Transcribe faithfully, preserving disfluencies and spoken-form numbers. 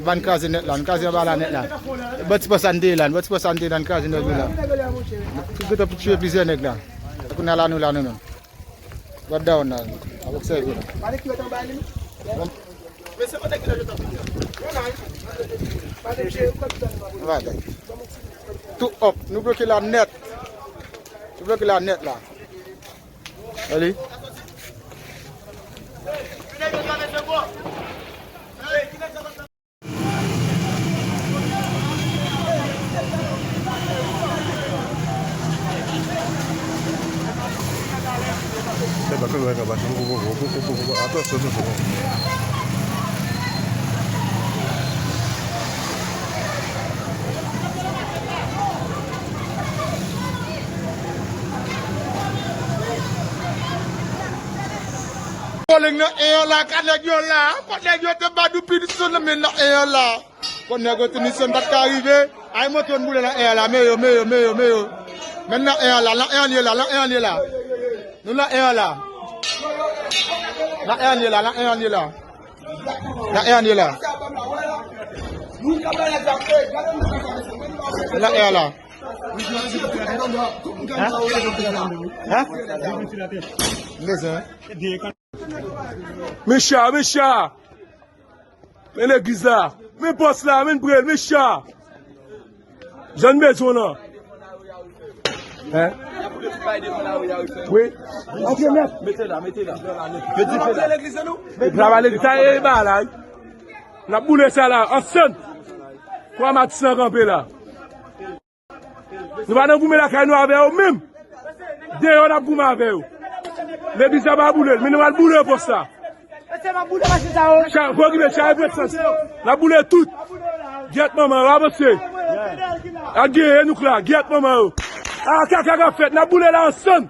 Ban kraze nèt la, n kraze anba la nèt la. Ban ti pòs sa n te ye la, ban ti pòs sa n te ye la, n kraze nèg yo la. Tout gentan pou tiye plizyè nèg la. Kounye a la nou la nou menm. What down la. Ap obsève la. Bagay. Tou up. Nou bloke la nèt. Nou bloke la nèt la. Allez. Bowling nan en an la, ka nèg yo la, pa nèg yo te ba nou pinisyon nan men nan en an la. Kon nèg yo te misyon pa t ka rive. Ay monte yon boule nan en an la, men yo, men yo, men yo, men yo. Men nan en an la, nan en an ye la, nan en an ye la. Nou nan en an la. Nan en an ye la, nan en an ye la. Nan en an ye la. Nan en an la. Hein? Hein? Bezwen. Micha, Micha! Men legliz la, men pòs la, men prel, men cha. Jan n bezwen w lan. Hein? Wi. Antre nèt. Mete la, mete la. Mete la. Travay legliz la, e ba la. N ap boule sa la, ansanm. Kwa matis lan kanpe la. Nou pa nan goumen lakay nou avè yo menm. Deyò n ap goumen avè yo. Legliz la pa boule l, men nou al boule pòs la. Cha, fò okipe, cha e prèt sans. N ap boule tout. Gyèt manman yo, avanse. Ak genyen nou k la, gyèt manman yo. A, kaka k ap fèt, n ap boule la ansanm.